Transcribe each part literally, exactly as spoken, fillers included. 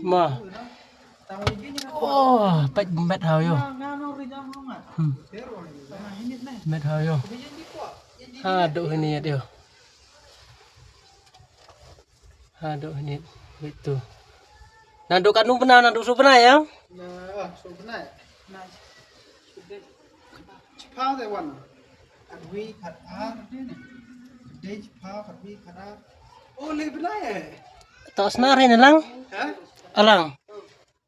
Ma. Oh, pek met hau yo. Hmm. Met hau yo. Ha, duk hini yo. Ha, duk hini. Wait tu. Nang duk kat nu pernah, nang duk su pernah ya? Nah, su pernah. Nah. Chipau te wan. Kat wi, kat ar, dei ne. Dei chipau, kat wi, kat ar. Oh, le bnai eh. To snar re ne lang. Ha? Alang.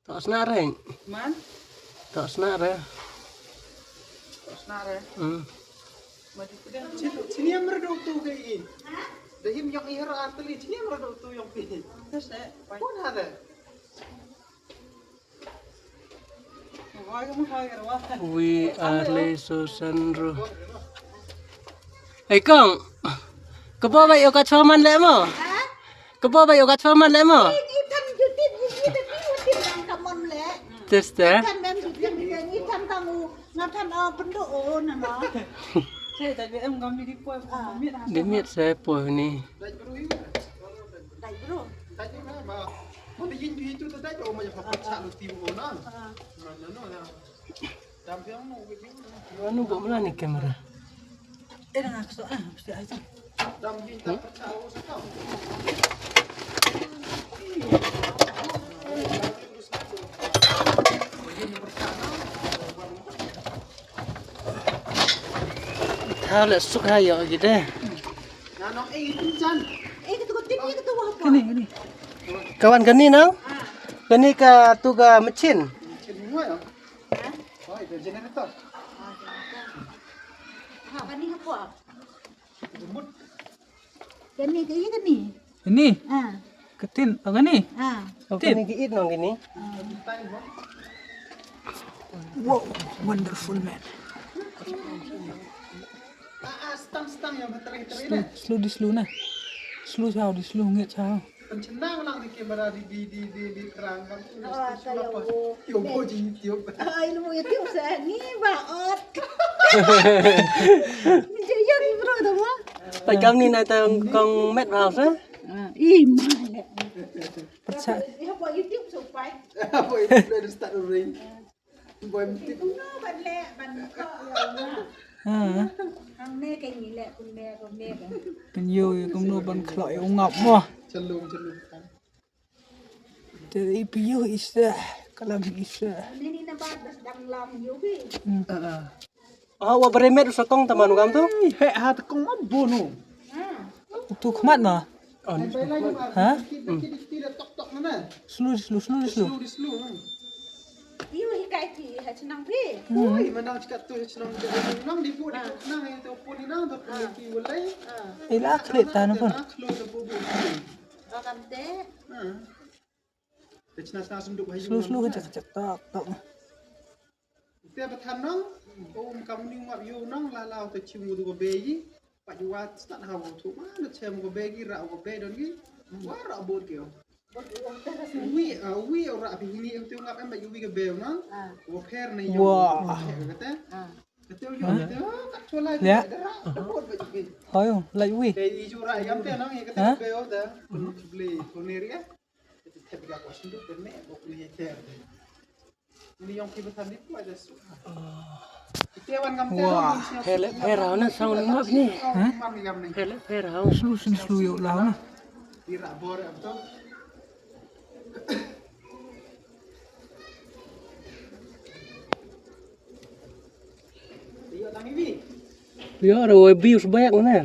To snar re. Man? To snar re. To snar re. Hmm. Chini amra do tu ke i. Dahim yong i hero atli, chini amra do tu yong pi. Pun hada. We are Leso Sandro. Hey kong. Kebo ba yo kat faman le mo. Kebo ba yo kat faman le mo. Test eh. Di miet se po ni. Anu buat mana ni kamera? Tha le suk ha yo gide. Kini, kini. Kawan kani nang? Kani ka tu ka mechin. Kani ka ïa kani. Ini. Ketin, oh, kani. Kani ki it nong kini. Wow, wonderful man. Slow, slow di slow na. Slow sao di slow nget sao. Pynchynna lang di kamera di, di, di, di, di terang kan. Oh, kata yang YouTube. Ai lu YouTube sa ni ba ot. Ni je yo ni bro tu mo. Pat kam ni na tang kong met house eh. Ih, ma le. Persa. Ya buat YouTube supai. Apa itu dari start ring. Boy mesti tu. Kumno ban leh ban khloh ïa u ngap. Ha. Hangne ka ngi leh kumne kumne ka. Kan ïoh ïa kumno ban khloh ïa u ngap mo. Chalung chalung kan. Te i phi ïoh isa, ka lam isa. Ni ni na ba das dang lam ïoh hi. Ah, wa bare met u sa kong ta manu kam tu? He ha ta kong ma bono. Tu khmat ma. Ha? Slow, slow, slow, slow. Iyo hi kai ki ha chnang phi. Oi, manang chika tu ha chnang phi. Nang di bu di nang itu pun ni nang tu pun ni ki walai. Ila khle ta na pun. Ba kam te. Slow, slow, kachak, kachak, tak, tak. Te ba than nong, um kam ni ngap yu nong la la te chim ngu du ko begi. Pat yu wat stat ha wo tu ma na chem ko begi ra ko be don gi. Wa ra bot ke. Wi a wi ra bi ni tu ngap em ba yu wi ke be nong. Wo pher ne yu. Wa. Kate. Kate yu te ka chola. Ya. Ra bot ba yu. Hoyo, like wi. Te i chu ra yam te nong ye kate be o da. Bli ko ne ri. Wah, pher le pher hau na sang ni map ni. Pher le pher hau. Slu slu slu yo lau na. Yo, ro bius bayak na.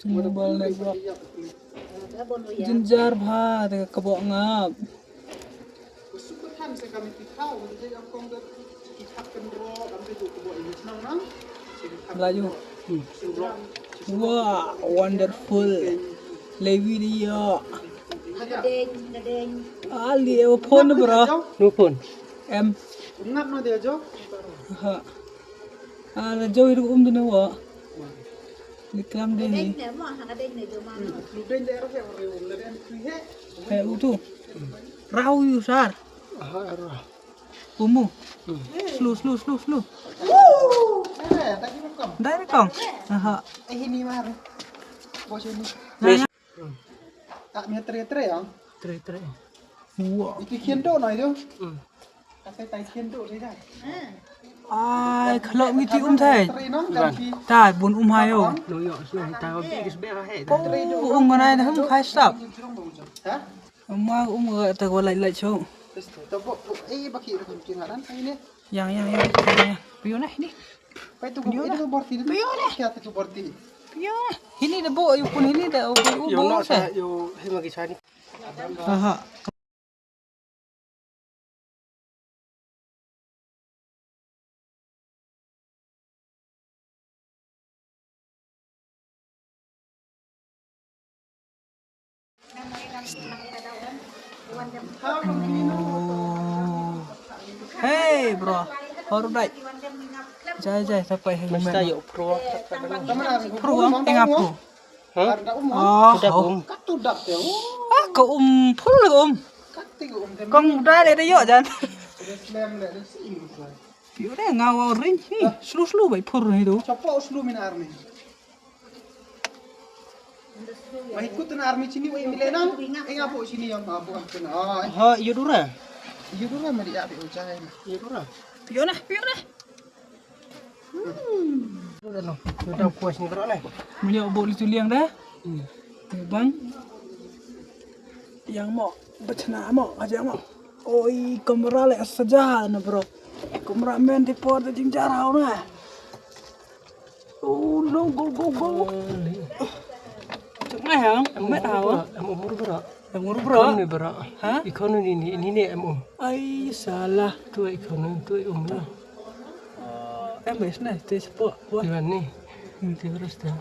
Mobile network. Jinjar bha te ka bok ngap. Laju. Wah, wonderful. Lei video. Ali, eh, phone bro. No phone. Em. Ngap no dia jo. Ha. Ah, la jo iru um dina wa. Likram de ni. He utu. Rau yu sar. Umu. Slow, slow, slow, slow. Dai rekong. Aha. Ah, mi tre tre ya. Tre tre. Wow. Itu khian do na itu. Hmm. Kata tai khian do dai dai. Ai, khlok ngi ti um thai. Tre no kan ti. Tai bun um hai yo. Lo yo sna ta bi dis be ha he. Oh, um ngan ai hum khai sap. Ha? Amma um ga ta ko lai lai cho. Tes to bo bo e ba ki ru ki ngaran ai ne. Yang yang yang. Piu na ini. Pai tu ko ini ko borti. Piu na. Kya tu borti. Piu na. Ini de bo yu pun ini de bo. Yo no sa yo hima ki sani. Aha. Hey bro, horu dai. Jai jai, tapai hai. Mesti yuk pro. Pro, tengah pro. Hah? Oh, udah um. Ah, ka um, full ka um. Kong dai le da yo jan. Piu de nga wa ring hi. Slu slu bai phur hi do. Chapo slu min army. Mai kut na army chini wai mile na. Enga po chini yam apo apo na. Ha, yudura. Yudura mari abi ujai. Yudura. Piu na, piu na. Yudura no. Yudura kuas ni bro na. Muli obo li tuliang da. Bang. Yang mo, bachna mo, aja mo. Oi, kamera le saja na bro. Kamera men di por da jingjar hau na. Oh no, go go go. Chuk ngai hang, met hau. Em umur bro. Em umur bro. Ni bro. Ha? Economy ni ni ni em um. Ai salah. Tu economy tu um lah. Em bes na te sepo. Wah. Iwan ni. Ti terus dah.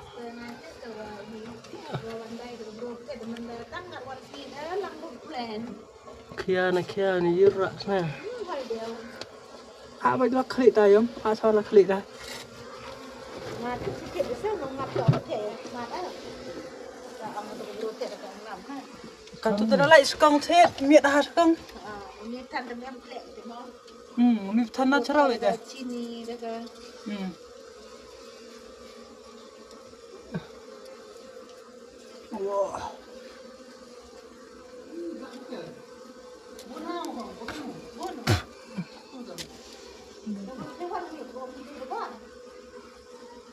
Khia na khia ni yura sna. A bai la khli ta yom, a sa la khli ta. Kan tu ta la lai skong thet, miet ha skong. Hmm, mi than na chara wei ta. Hmm. Wow.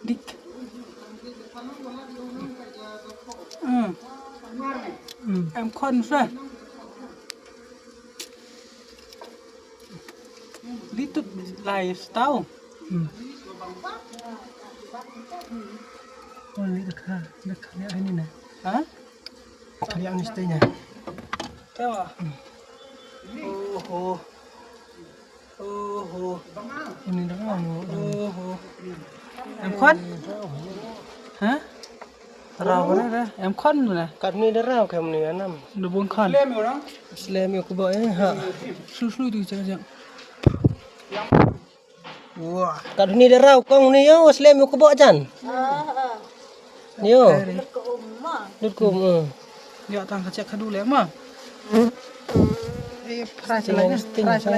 Dik. Hmm. Hmm. Em khon sa. Di tu lai stau. Hmm. Oh, ni dah kha, dah kha ni ai ni na. Ha? Kha ni ai ni stay nya. Tahu. Oho. Oho. Ini dah mau. Oho. Em khon? Ha? Raw ne da. Em khon ne. Kat ni da raw kam ni anam. Da bun khon. Slem yo ku ba eh ha. Slu slu tu chak chak. Wah. Kat ni da raw kong ni yo slem yo ku ba jan. Yo. Lut kum. Yo tang ka chak khadu le ma. Eh, price la. Price la.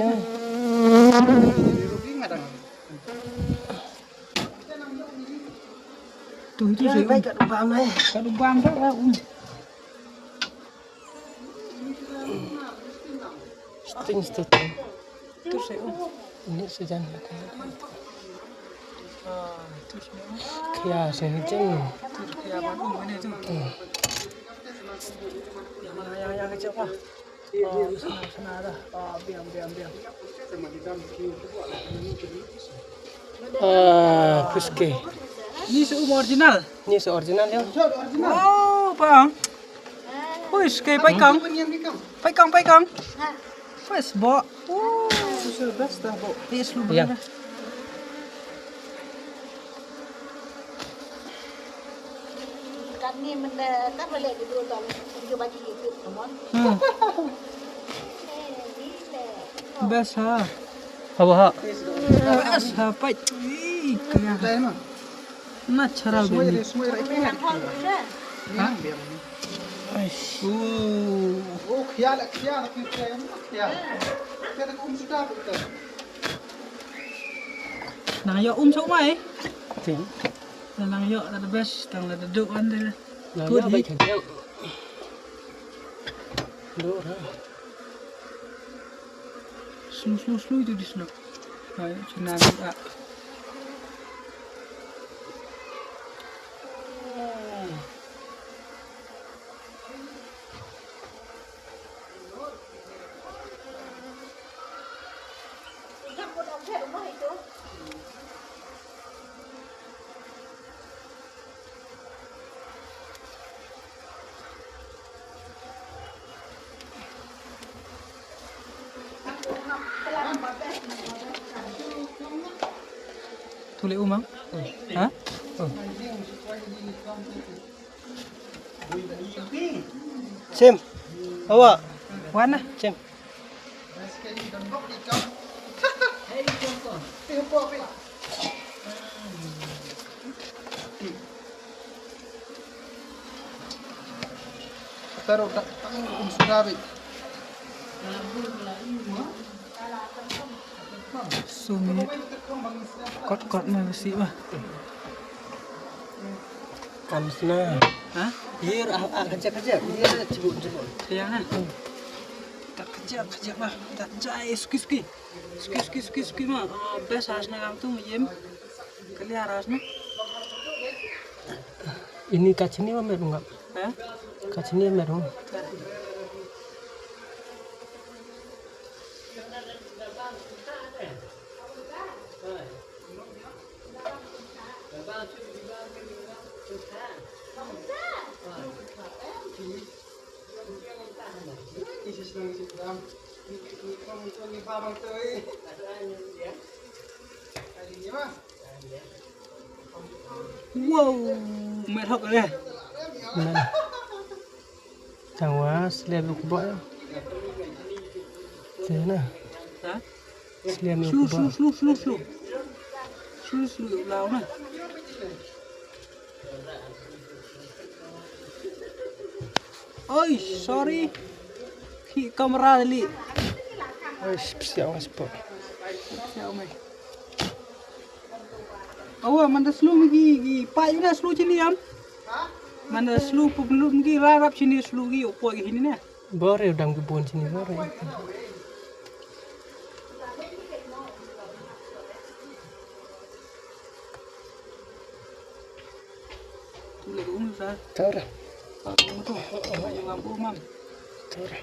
Tu tu se um. Ka du bam ai. Ka du bam da um. Sting sting. Tu se um. Ni se jan. Ah, tu se um. Khia se ni jan. Tu khia ban um ni tu. Ya ya ya ya ka chapa. Ah, puske. Ni se um original. Ni se original ya. Oh, pa. Puske pai kang. Pai kang pai kang. Pues bo. Oh, se best dah bo. Yes lu. Ya. Kan ni men, eh, kan balik di dua tahun, video bagi YouTube, come on. Hmm. Best ha. Haba ha. Best ha pai. Ih, kaya. Natural baby. Ha? Aish. Oh, khia la khia la khia la khia. Khia la um sudah betul. Nang yo um sok mai. Ting. Nang yo la the best tang la the do one de. Nang yo bai khia. Slow, slow, slow, itu di slow. Ayo, cina dulu, ah. Tule umang? Ha? Sim. Awa. Wan na. Sim. Taruh tak tang um surabi. Sumit. Kot kot na besi bah. Kam sna. Ha? Yir ah ah kajak kajak. Yir cibuk cibuk. Ya na. Tak kajak kajak bah. Tak jai suki suki. Suki suki suki suki ma. Ah, best has na kam tu mujim. Kali haras na. Ini kachini ma merungap. Ha? Kachini merung. Wow, met hok le. Tang wa slem u kbok. Te na. Ha? Slem u kbok. Slu, slu, slu, slu. Slu, slu, lau na. Oi, sorry. Ki kamera li. Oi, siap, siap, siap. Siap, mai. Awa, manda slu mi ki, ki, pa ina slu chini am. Manda slu publu mi ki rarap chini slu ki, opo ki hini ne. Bore u dam ki bun chini bore. Tu le um sa. Tora. Tora.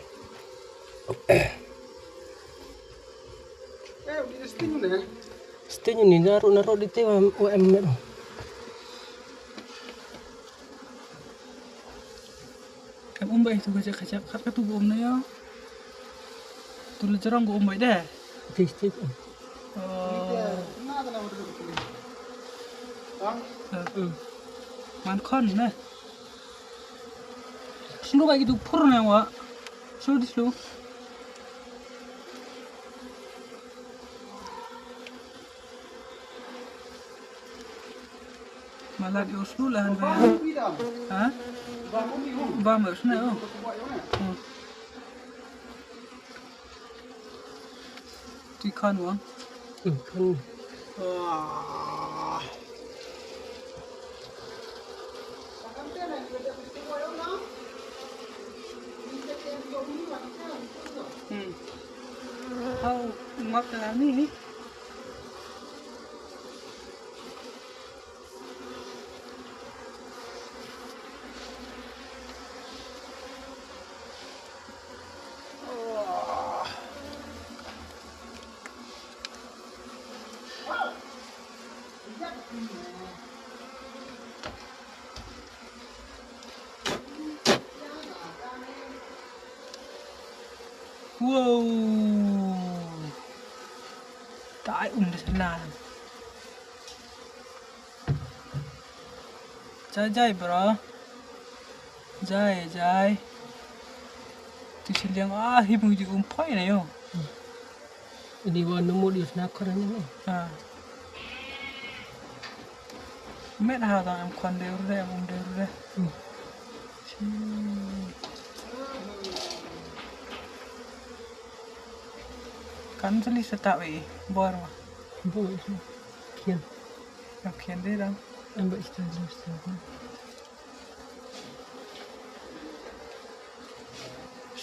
Sting ni naru naru di te wa em met. Em um bai tu kajak kajak kat katu um na ya. Tu le jarang um bai deh. Tis tis. Oh. Man khon ne. Slu ka gitu pur ne wa. Slu di slu. Malat yo slu lah han ba. Ha? Ba mo sna oh. Ti khan wa. Hmm, khan. Ah. Hmm. Hau ngap ta ni. Wow. Tai um da sala. Jai jai bro. Jai jai. Tu siliang ah hi mu ji um poi na yo. Ini wa nemu di sna khon ni. Ah. Met ha dang em khon de ur de em um de ur de. Hmm. Kan seli seta we bor wa. Bor wa. Kian. Em kian de dang. Em ba istan istan.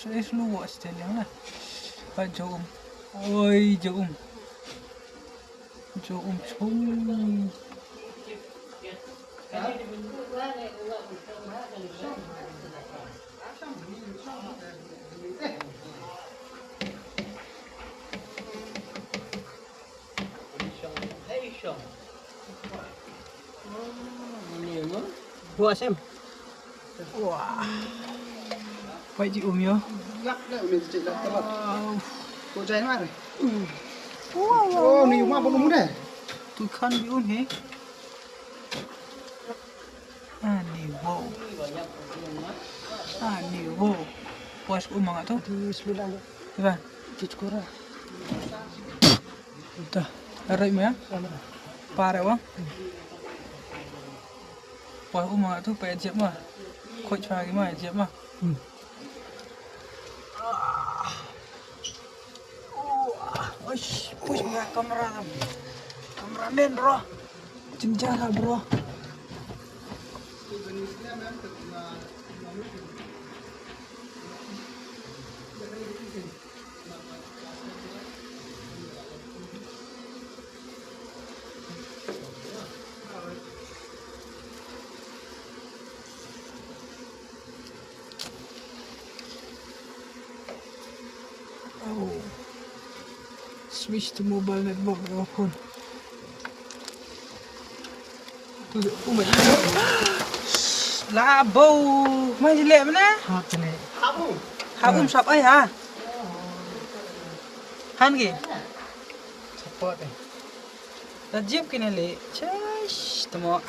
Is lu wa stel yang na. Ba jo um. Oi, jo um. Jo um chung. Wah, sem. Wah. Pai ji um yo. Lak le um ji lak telat. Wow. Ko jai mar. Wow, wow. Oh, ni uma pun um de. Tu khan bi um he. Ani wow. Ani wow. Puas um nga tu. Bismillah. Iba. Cucukura. Uta. Arai maya. Pare wa. Puas um nga tu pa jep ma. Coach pa gi ma jep ma. Hmm. Uish, push nga kamera kam. Kameramen bro. Jynjar ha bro. Oh. Switch to mobile network, your phone. Tu, oh my God. La bo. Mai jile mana? Ha kene. Ha um sap ai ha. Han ki. Support eh. La jip kene le. Chesh tamo.